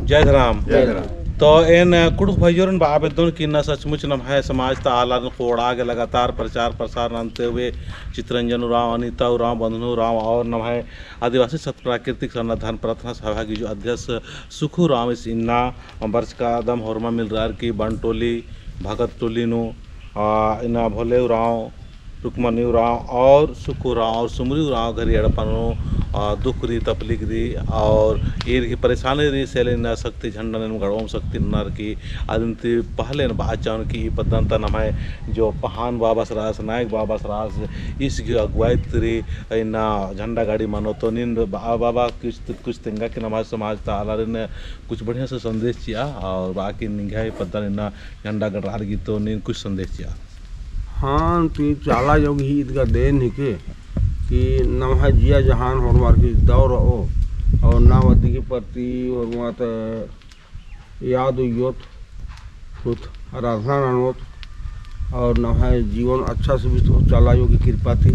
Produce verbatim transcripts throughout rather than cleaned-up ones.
जय धरम। जय धरम। तो एन कुँड़ुख़ भइयोरिन बआ बेद्दोन कि इन्ना सचमुच नम्है समाज ता आलारिन ख़ोंड़आ गे लगातार प्रचार प्रसार नन्ते हुए चितरंजन उराँव, अनिता उराँव, बंधनु उराँव और नम्है आदिवासी सत प्राकृतिक सरना धर्म प्रार्थना सभा गही जो अध्यक्ष सुखु उराँव इस इन्ना बरचका अदम होरमा मिलरअर की बन टोली, भगत टोली नू, आ, इन्ना भोले उराँव, रुक्मणी उराँव और सुखु उराँव और सुमरी उराँव गही एड़पा नू, आ, दुख रई, तकलीफ रई और ईर गही परेशानी रई, से ले इन्ना शक्ति झंडन एन गड़ओम शक्ति ननर की अदिन ती पहले एन बआ चाहोन कि ई पद्दन ता नम्है जो पहान बाबस रअस, नायक बाबस रअस, इस गही अगुवाई ती रई, इन्ना झंडा गाड़ी मनो तो नीन बआ बाबा कुछ, कुछ तेंगा कि नम्है समाज ता आलारिन कुछ बढ़िया से संदेश चिआ और बाकी निंग्है पद्दन इन्ना झंडा गड़रअर गही तो नीन कुछ संदेश चिआ। हाँ, ती चाला अयो गही ईद गा देन हिके कि नम्है जिया जहान होरमर की दौ रओ और नाम अदिगही प्रति होरमर ता याद उइयोत, कुछ आराधना ननोत और नम्है जीवन अच्छा से बीतोत चाला अयो गही कृपा ती।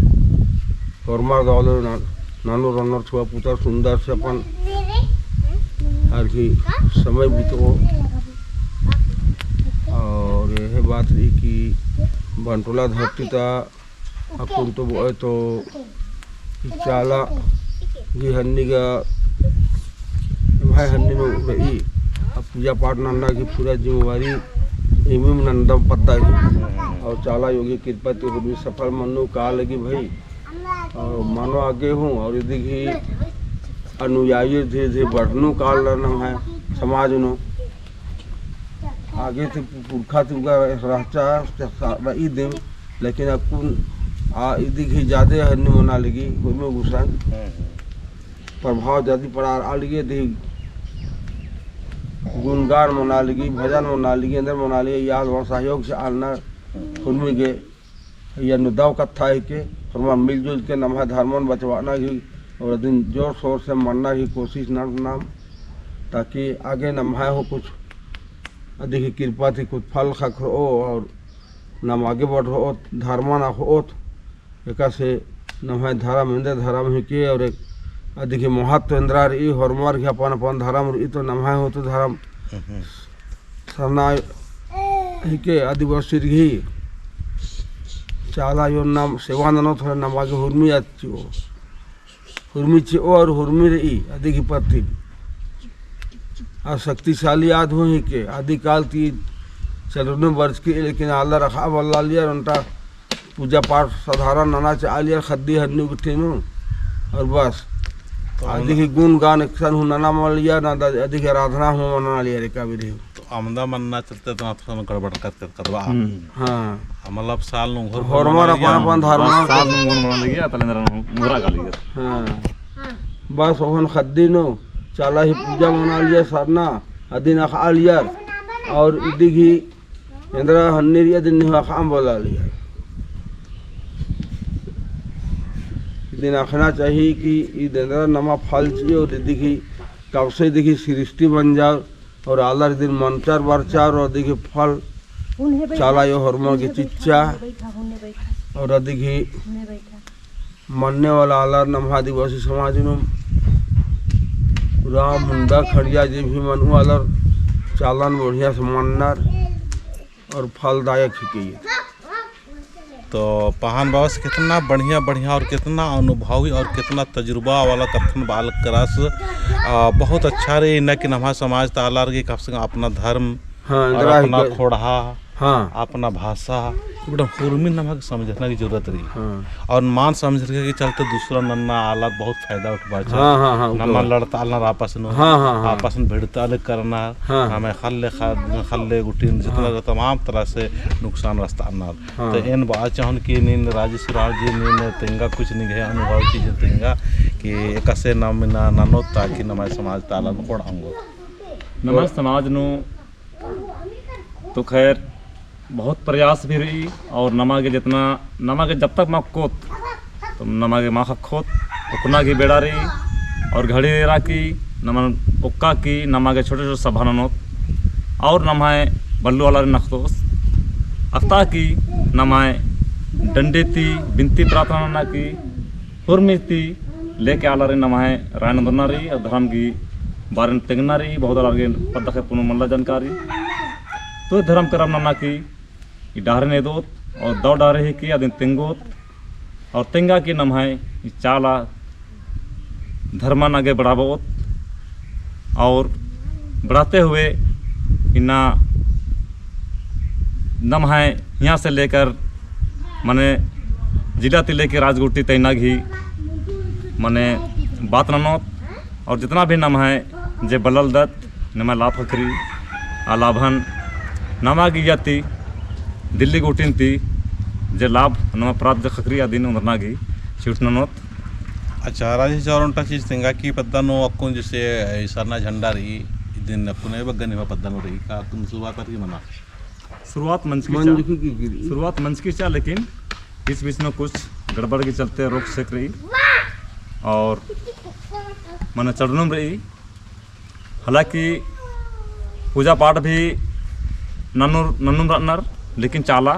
होरमर दौले नन-, ननोर रनोर छुआ पुतर सुंदर से अपन आर गही समय बीतो। और यह बात रई कि बन टोला धरती ता अक्कुन तो बओय तो ई चाला गही हन्नी गा एम्है हन्नी नू रई। अब पूजा पाठ नन्ना गही पूरा जिम्मेवारी एमिम नन्दम पद्दा ही। और चाला अयो गही कृपा ती होरमी सफल मन्नु का लगी भई। और मनो आगे हूँ और इदिगही अनुयायी धीरे धीरे बढ़नु काल नम्है समाज नू। आगे ती पुरखा ती उगा रहचा रई दिम, लेकिन अक्कुन आ इदिगही जादे हन्नी मना लगी, होरमी गुसन प्रभाव जादी पड़ा आ लगी, इदी गुणगान मना लगी, भजन मना लगी, एन्देर मना लगी, याद और सहयोग से आलना होरमी गे। इय्या नू दव कत्था हिके, होरमर मिलजुल के नम्है धर्मन बचवाना गही और अदिन जोर शोर से मन्ना गही कोशिश नन्ना, ताकि आगे नम्है हूँ कुछ अदिगही कृपा ती कुछ फल ख़क्खरओ और नाम आगे बढ़रओत, धर्मन अख़ोत। एकासे नम्है धर्म एन्देर धर्म हिके और एक अदिगही महत्व एन्दरा रई, होरमर गही अपन अपन धर्म रई तो नम्है हूँ तो धर्म हम्म। सरना हिके आदिवासीर गही चाला अयोन नाम सेवा ननोत होले नमा गे हुरमी याद चिओ। हुरमी चिओ और हुरमी रई अदिगही प्रति। आ शक्तिशाली आद हूँ हिके आदिकाल ती चलरनो बरचकी, लेकिन आलर अख़आ बल्लालियर ओन्टा पूजा पाठ साधारण नना चालियर ख़द्दी हन्नी गुट्ठी नू और बस। तो अदिगही गुणगान एकसन हूँ नना मलियर ना, अदिगही आराधना हूँ मना लियर एका विधि। तो अमदा मन्ना चलते तो अथवा गड़बड़ कर, कर, करवा। हम्म। हाँ। मतलब साल नू होरमर अपन अपन धर्म। साल नू मना लगी, तले नरा मुरा का लगी। हाँ। बस ओहन ख़द्दी नू चाला ही पूजा मना लियर सरना, अदिन अख़आ लियर और इदिगही एन्दरा हन्नी रई अदिन निहू अख़आ बल्लालियर। इदिन अख़ना चाही कि ईद एन्दरा नमा फल चिओ और इदिगही कबसे इदिगही सृष्टि मंजर और आलर इदिन मनचर बरचर और इदिगही फल चाला अयो होरमर गे चिच्चा और इदिगही मन्ने वाला आलर नम्है आदिवासी समाज नू राम मुंडा खड़िया जे भी मनु आलर चालन बढ़िया से मन्नर और फलदायक हिके। तो पहान बाबस कितना बढ़िया बढ़िया और कितना अनुभवी और कितना तजुर्बा वाला कत्थन बालक करास, आ, बहुत अच्छा रई इन्ना कि नम्है समाज ता आलर गे कम से कम अपना धर्म हाँ, और एन्दरा अपना हिके। खोड़हा, हाँ। अपना भाषा, एकदम हुरमी नमा गे समझना की जरूरत रई। हाँ। और मान समझर के चलते दूसरा नन्ना आलर बहुत फायदा उठबाचर। हाँ, हाँ, हाँ, नमा उठबा। लड़ता आलर आपस नू, हाँ, हाँ, हाँ। आपस नू भिड़ता आलर करना, हाँ। नमा ख़ल्ले ख़ा-, ख़ल्ले गुट्ठिन जितना हाँ। तमाम तरह से नुकसान रस्ता आलर। हाँ। तो एन बआ चाहोन कि नीन राजेश उराँव जी नीन तेंगा कुछ निंग्है अनुभव चीज तेंगा कि एकासे नाम ना ननोत ताकि नम्है समाज ता आलर खोड़आ ओंगोत। नम्है समाज नू तो खैर बहुत प्रयास भी रई और नमा गे जितना, नमा गे जब तक मा अख़ोत, तो नमा गे मा अख़ोत, ओक्कना गे बेड़ा रई और घड़ी एरा की नमन ओक्का की नमा गे छोटे छोटे सभा ननोत और नम्है बल्लू आलारिन अख़तोस। अख़ता की नम्है डंडी ती बिनती प्रार्थना नना की हुरमी ती लेके आलारिन नम्है राय नन्दना रई और धर्म गही बारेन तेंगना रई, बहुत आलर गे पद्दा ख़ेप्पनो मल्ला जानकारी। तो धरम करम नना की ई डहरेन एदोत और दव डहरे हिकी अदिन तेंगोत और तेंगा की नम्है ई चाला धर्मन आगे बढ़ाबओत और बढ़ाते हुए इन्ना नम्है हियाँ से लेकर मने जिला ती लेकर राजगुट्टी तैना गही मने बात ननोत और जितना भी नम्है जे बललदत नमा लाभ ख़क्खरी, आ लाभन नमा गही इय्या ती दिल्ली गूटी ती जे लाभ नमा प्राप्त ख़क्खरी अदिन ओन्दरना गही चिउट ननोत। अच्छा, राजेश जी, और ओन्टा चीज तेंगा कि पद्दा नू अक्कुन जैसे ई सरना झंडा रई, इदिन अक्कुन ए बग्गे निम्है पद्दा नू रई, का अक्कुन शुरुआत अरगी मना? शुरुआत मंजकी चा, मंजकी की गिरी। शुरुआत मंजकी चा, लेकिन बीच बीच में कुछ गड़बड़ के चलते रोक सेक रई और मने चढ़नुम रई। हालांकि पूजा पाठ भी नन्नुर, नन्नुम रअनर, लेकिन चाला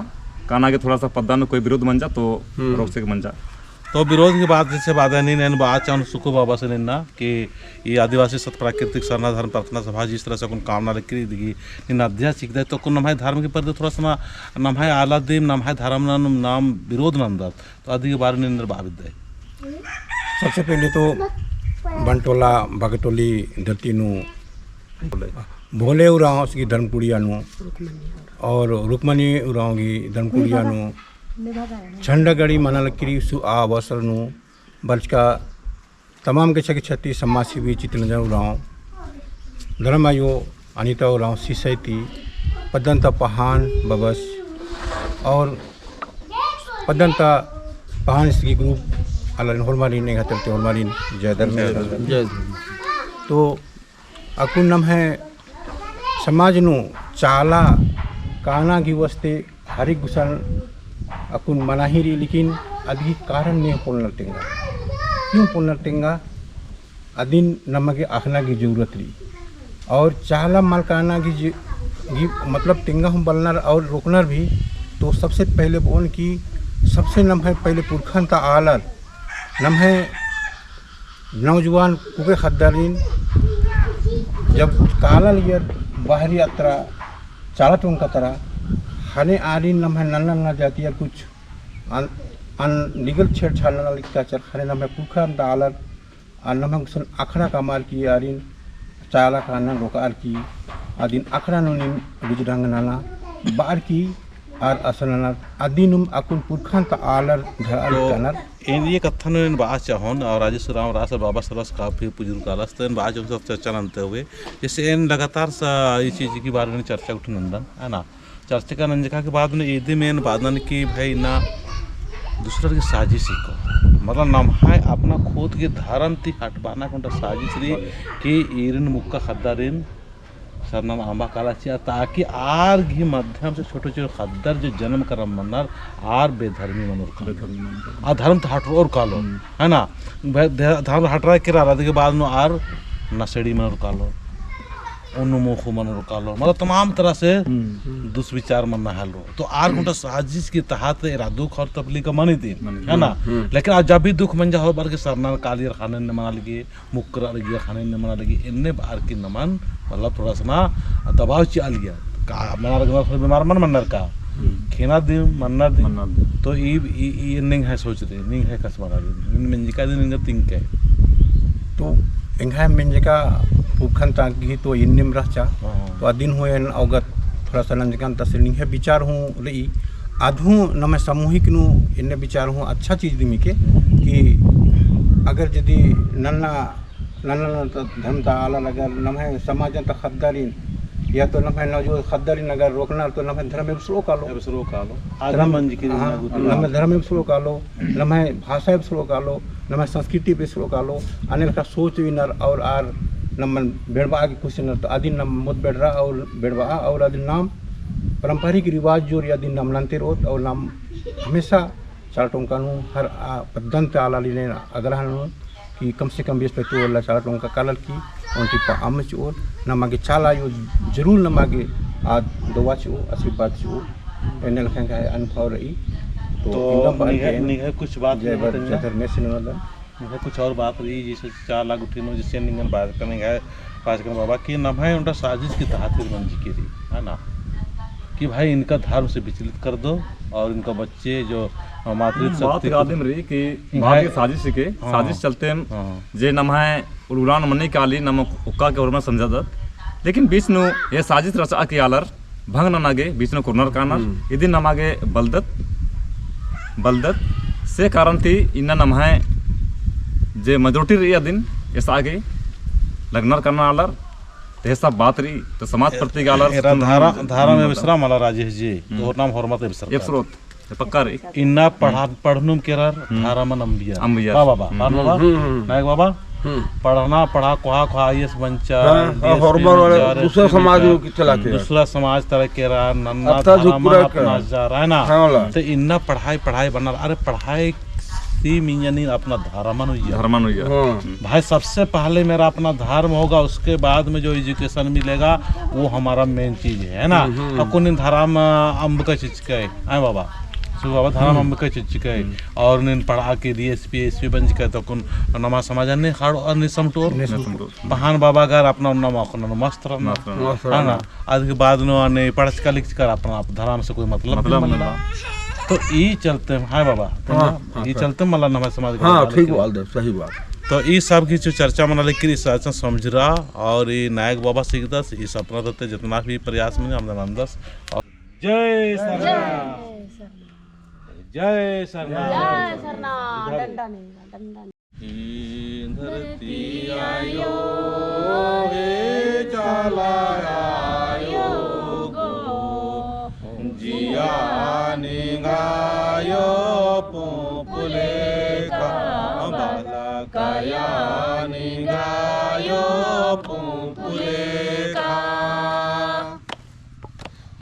काना गे थोड़ा सा पद्दा नू कोई विरोध मंजा तो हम्म। रोक सेक मंजा। तो विरोध की बात जैसे बात है, नीन एन बात चाहूँ सुखु बाबस से नीन ना कि ई आदिवासी सत प्राकृतिक सरना धर्म प्रार्थना सभा जिस तरह से अक्कुन काम नना लगी, नीन अध्यक्ष चिकदय तो अक्कुन नम्है धर्म के प्रति थोड़ा सा ना नम्है आलर दिम नम्है धर्म ना नाम विरोध नन्दत। तो अदी के बारे में निंदर बाबिद्दय। सबसे पहले तो बंटोला बगटोली धरती नू भोले उराँव की धर्मकुड़िया नू और रुक्मणी उराँव की धर्मकुड़िया नू झंडा गड़ी मना लगी रई। सु आ अवसर नू बरचका तमाम गेच्छा गेच्छा ती समाजसेवी चितरंजन उराँव, धर्म आयो अनिता उराँव सिसई ती पद्दन ता पहान बबस और पद्दन ता पहान इसकी group आलारिन होरमारिन एंग्है तरती होरमारिन जय धर्मेस। जय धर्मेस। तो अक्कुन नम्है समाज नू चाला काना गही वास्ते हर एक गुसन अक्कुन मना ही रई, लेकिन अदगी कारण ने पोल्लनर तेंगा। क्यों पोल्लनर तेंगा? अदिन नमा गे अख़ना गही जरूरत रई। और चाला मल काना गही ज-, गही मतलब तेंगा हूँ बलनर और रोकनर भी, तो सबसे पहले बओन कि सबसे नम्है पहले पुरखन ता आलर नम्है नौजवान कुके ख़द्दारिन जब काला लगियर बाहरी यात्रा चाला टोंका तरा ख़ने आरिन नम्है नन्ना नन्ना जातियर कुछ अन-, unlegal छेड़छाड़ नना लगी काचर ख़ने नम्है पुरखन ता आलर आ नम्है गुसन अखड़ा कमअर की आरिन चाला काना रोकअर की अदिन अखड़ा नू नीम रिझ ढंग नना बअर की आर असन ननर अदिनुम अक्कुन पुरखन ता आलर धरअर तो कानर। एन ये कत्था नू एन बआ चाहोन और राजेश उराँव रअस बाबा सरस काफी बुजुर्ग आलस तो एन बआ चाहोन सब चर्चा नन्ते हुए जैसे एन लगातार सा ये चीज की बारे में चर्चा उठनन्दन है ना। चर्चा का नंजका के बाद में एदे में एन बादन कि भाई ना दूसरा की साजिश ही को मतलब नम्है अपना खुद के धर्म ती हटबाना कोंटा साजिश रई कि ईरिन मुक्का ख़द्दारिन सरना अम्बा काला चिआ ताकि आर गही माध्यम से छोटे छोटे ख़द्दर जो जन्म करम मनर आर बेधर्मी मनोर कालो। बेधर्मी मनोर कालो। आ धर्म ता हटरोर कालो, हम्म। है ना? बे-, धे-, धर्म हटरा के रारा के बाद में आर नशेड़ी मनोर कालो। उन्नु मोखु मनोर कालो, मतलब तमाम तरह से हम्म। दुष्विचार मन्ना हेलरो। तो आर कोंटा साजिश के तहत इरादो खौर तपली का मनी ती, मनी ती। है ना? हम्म। लेकिन आज जब भी दुख मंजा हो बार के सरना कालियर ख़ने ने मना लगी, मुक्करा लगी, ख़ने ने मना लगी, इन्ने बार की नमन, मतलब थोड़ा सा ना दबाव चिआ लगी। का मना लगी, मतलब बीमार मन मन्नर का? हम्म। खेना दिम, मन्ना दिम। मन्ना दिम। तो ई, ई, ई निंग्है सोच दे, निंग्है कस मना दे, निंग्है मेंजका दे, निंग्है तिंग्है। तो एंग्है मेंजका पुरखन ता गही तो इन्नेम रहचा। हाँ। तो अदिन हूँ एन अवगत थोड़ा सा नंजकन तसे निंग्है विचार हूँ रई। आद हूँ नम्है सामूहिक नू इन्ने विचार हूँ अच्छा चीज दिम हिके कि अगर जदी नन्ना, नन्ना, नन्ना धर्म ता आलर अगर नम्है समाजन ता ख़द्दारिन या तो नम्है नवजुवान ख़द्दारिन अगर रोकनर तो नम्है धर्म एबसरो कालो। एबसरो कालो। आदि धर्म, मंजकी हाँ, नम्है धर्म एबसरो कालो। नम्है भाषा एबसरो कालो, नम्है संस्कृति एबसरो कालो, अन्ने लेखा सोच इनर और आर नमन बेड़बआ की कोशिश नर तो अदिन नाम मोत बेड़रा और बेड़बआ और अदिन नाम पारंपरिक रिवाज जोर अदिन नाम नन्ते रओत और नाम हमेशा चाला टोंका नू हर आ पद्दन ता आलारिन आग्रह ननोत कि कम से कम बीस पच्चीस ओला चाला टोंका कालर की ओन्टी पा अम्म चिओर नमा गे चाला आयो जरूर नमा गे आ दवा चिओ आशीर्वाद चिओ। एन्ने लेखा एंग्है अनुभव रई। तो तो निंग्है, निंग्है कुछ बात जय निंग्है बद-, जय धर्मेस ननोदन। निंग्है कुछ और बात रई, जैसे चाला गुट्ठी नू, जैसे निंगन बात करने का, पाँच कन बाबा कि नम्है ओन्टा साजिश की तहत ही मंजकी रई, है ना? कि भाई इनका धर्म से विचलित कर दो और इनका बच्चे जो, अ, मातृ हम्म, बात शक्ति याद को में रई कि भाई बात ये साजिश के, हाँ, साजिश चलते हाँ। जे नम्है उलगुलान मनी काली नम ओक्का के होरमा समझादत। लेकिन बीच नू ये साजिश रचा के आलर भंग नना गे बीच नू कोरनर कानर, हम्म। इदिन नमा गे बलदत, बलदत। से कारण ती इन्ना नम्है जे majority रई अदिन एसा गे लगनर कानर आलर, ते सब बात रई, तो समाज प्रति आलर एरा सुन धारा, धारा में हम्म। एबसरा मला राजेश जी, हम्म। तो नाम होरमा ती एबसरा एबसरोत। पक्का रई। इन्ना पढ़ा, हम्म। पढ़नुम केरर, हम्म। धरमन अम्बियर। अम्बियर। बा बाबा, हम्म। बा बाबा, हम्म, हम्म। नायक बाबा, हम्म। पढ़ना, पढ़ा, कोहा, कोहा, IAS बनचा, हाँ, हाँ, DSP होरमर बनचा, वाला दूसरा SSP समाज बनचा, नू चला के। दूसरा समाज तरा केरा, नन्ना अत्ता धरमन झुकरा अपना केरा। जा रहा है ना? हाँ, वाला। तो इन्ना पढ़ाई, पढ़ाई बनर, अरे पढ़ाई ती मिंजनी अपना धरमन उइया। धरमन उइया। हाँ। भाई, सबसे पहले मेरा अपना धर्म होगा, उसके बाद में जो education मिलेगा, वो हमारा main चीज है, है ना? हम्म, हम्म। अक्कुन नीन धरम, अ, अम्बका चिच्चकय, आय बाबा? सु बाबा, धरम हम्म। अम्बका चिच्चकय। हम्म। और नीन पढ़ा के DSP, SP बंचकय, तो अक्कुन नमा समाज अन्ने खाड़ो, अन्ने समटोर। अन्ने समटोर। पहान बाबा गर अपना उन्ना मौका नू मस्त रहना। मस्त रहना। है ना? अदके बाद नू अन्ने पढ़चका लिखचका अपना आप धरम से कोई मतलब मतलब नहीं बनना। नहीं। तो ई चलते, हाँ बाबा, हाँ, हाँ, ई सर। चलते मला नम्है समाज के हाँ, बदलाव ठीक के। बात है, सही बात। तो ई सब की जो चर्चा मना, लेकिन ई चर्चा समझरा और ई नायक बाबा सीखदस, ई सपना देते जितना भी प्रयास में हम आनंदस। और जय सरना। जय सरना। जय सरना। जय सरना। इधर। डंडा नहीं, डंडा नहीं। ई धरती आयो हे चाला आयो गो, जिया निंगायो पुपुले का, बाला काया निंगायो पुपुले का।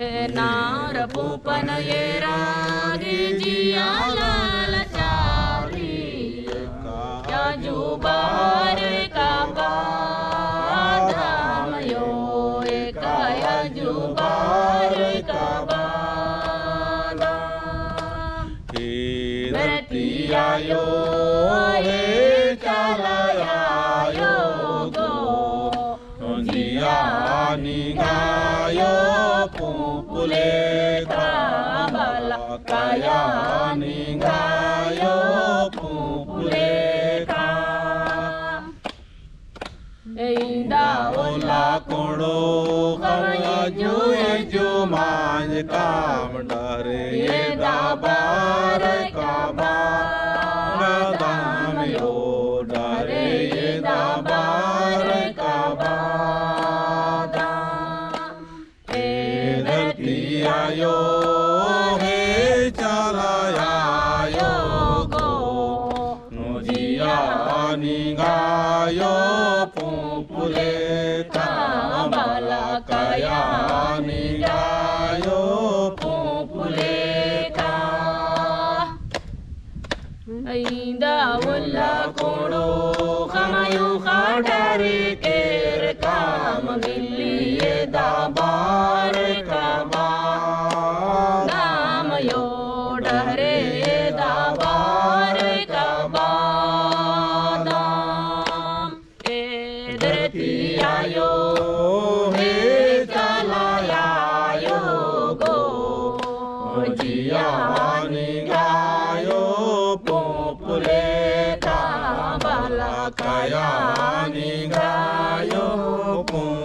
ए नार पूपन एरा गे जिया लालचारी, काया जुबार का बादाम यो, ए काया जुबार का बादाम। हे धरती आयो, हे चाला आयो गो, जिया निंगायो पुपुले का, बाला काया निंगायो पुपुले का। एंदा ओला कोड़ो कमया जो जो मांज काम डरे ये दाबार का बादाम यो, डरे ये दाबार का बादाम। ए धरती आयो, हे चाला आयो गो, जिया निंगायो पुपुले का, बाला काया निंगायो पुपुले का। एंदा उल्ला कोड़ो कमयो खाडरे केर काम बिल्ली ये दाबार का बादाम यो, डरे ये दाबार का बादाम। ए धरती आयो, हे चाला आयो गो, जिया निंगायो पुपुले का, बाला काया निंगायो पुपुले